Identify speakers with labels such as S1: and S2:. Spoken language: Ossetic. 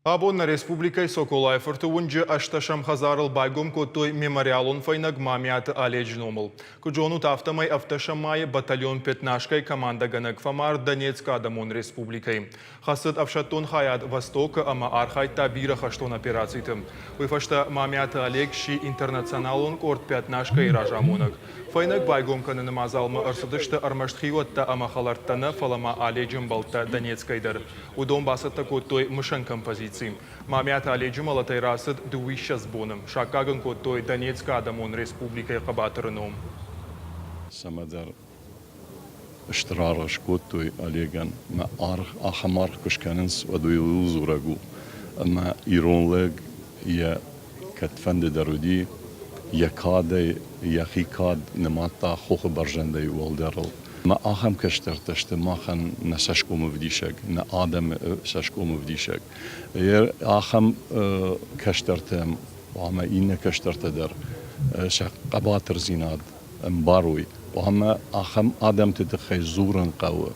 S1: Абон нӕ республикӕйы Соколайы фырты уынджы ӕстӕсӕм хӕдзарыл байгом кодтой мемориалон фӕйнӕг Мамиаты Оледжы номыл. Куыд зонут, афтӕмӕй ӕвддӕсӕм майы батальон Пятнашкайы командӕгӕнӕг фӕмард Донецкы Адӕмон Республикӕйы. Хӕцыд ӕфсӕддон хайад Восток-ы ӕмӕ архайдта бирӕ хӕстон операциты. Уый фӕстӕ Мамиаты Олег сси интернационалон къорд Пятнашкайы разамонӕг. Фӕйнӕг байгом кӕныны мадзалмӕ ӕрцыдысты ӕрмӕст хиуӕттӕ ӕмӕ хӕлӕрттӕ нӕ, фӕлӕ ма Оледжы ӕмбӕлттӕ Донецкӕй дӕр. Уыдон бацӕттӕ кодтой мысӕн композици. Мамиаты Оледжы мӕлӕтӕй рацыд дыууиссӕдз боны. Саккаг ын кодтой Донецкы Адӕмон Республикӕйы хъӕбатыры ном.
S2: Цӕмӕдӕр стыр аргъ скодтой Олегӕн. Мӕ аргъ ахӕм аргъ куы скӕнынц, уӕд уый ууыл дзурӕг у, ӕмӕ ирон лӕг йӕ кӕдфӕнды дӕр уыди, йӕ кадӕй йӕхи кад нымадта хохы бӕрзӕндӕй уӕлдӕрыл. Ӕмӕ ахӕм кӕстӕртӕ сты махӕн нӕ цӕсгомы вдисӕг, нӕ адӕмы цӕсгомы вдисӕг. Ахӕм кӕстӕртӕм хъуамӕ иннӕ кӕстӕртӕ дӕр сӕ хъӕбатырдзинад ӕмбарой. Хъуамӕ ахӕм адӕмты тыххӕй дзурын хъӕуы.